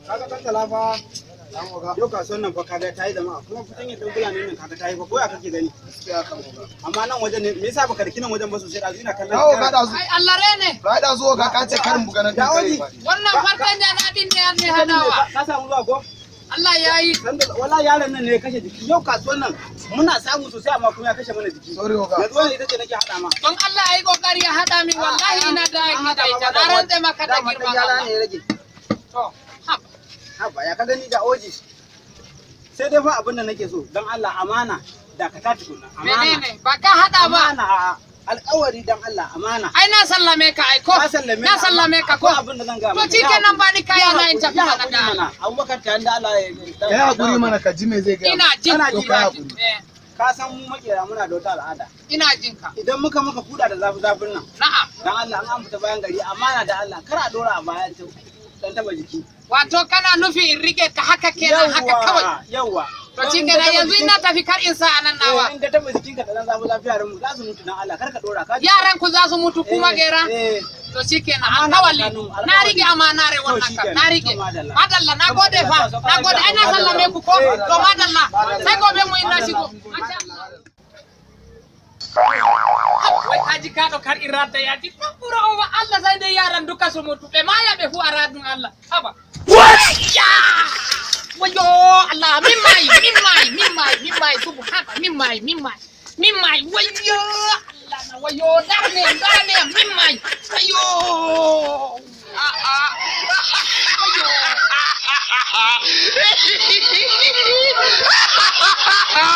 Kaga kan talafa yau kasuwan nan fa kaga ta yi jama'a, kuma fitan yadda fulani nan kaga ta yi fa, ko ya kake gani? Amma nan wajen ne, me yasa baka riki nan wajen ba sosai? Ɗazu ina kallon Dawo ka ɗazu. Ai Allah rene. Ba ɗazu ka ka ce karin buga nan Da kai wani. ba. Wannan fartanya na din ne ne hadawa. Ka samu zuwa ko? Allah ya yi. Wala yaron nan ne ya kashe jiki. Yau kasuwan nan muna samu sosai, amma kuma ya kashe mana jiki. Sorry, oga. Yanzu wannan ita ce nake haɗa ma. Don Allah ya yi kokari ya hada min, wallahi ina da aiki da ita. Na rantse maka da Dama girman ɗan yara Allah. ne ya rage. To, haba. Haba, ya ka gani da oji? Sai dai fa abin da nake so, don Allah amana, dakata tukuna, amana. Menene? Ba ka hada ba. Amana, a'a, alƙawari, don Allah amana. Ai na sallame ka ai ko. Ka sallame Na ni, sallame ka ko. akwai abin da zan gaya To maka. shikenan, ba ni kaya na in tafi Ya mana haƙuri da. mana Abubakar, ta da Allah ya Kai hakuri mana, ka ji me zai gaya. Ina jin Kana ka. ji ba? Hakuri. Eh, Ka san mu makera muna da wata al'ada. Ina jin ka. Idan muka kuda da zafi zafin nan, Na'am. dan Allah an fita bayan gari, amana da Allah kar a dora a baya ta dan taba jiki. Wato kana nufi in rike ka haka kenan, haka kawai. Yawwa. To shikenan, yanzu ina tafi, kar in sa anan nawa. In ka taba jikinka da dan zafi zafi, yaran mu za su mutu. Dan Allah kar ka dora ka ji. Yaran ku za su mutu kuma Eh, gera. eh. To shikenan, Amana alkawali. tsakanin mu, Na alkawali. rike amanare To wannan kam, shikenan, na rike. to madalla. Madalla, na gode fa. Na gode, ai na sallame ku ko. To madalla. Sai gobe mu ina shigo. Masha Allah. Wai kaji kaɗo kar in rata yaji ɗon ɓura o wa Allah, sai dai yaran duka su mutu, ɓe maya ɓe fu a radun Allah haba. Ya! Wayo Allah, min mai, min mai, min mai, min mai, subhana, min mai, min mai, min mai, wayo Allah na, wayo darne am, darne am, min mai, wayo a a wayo.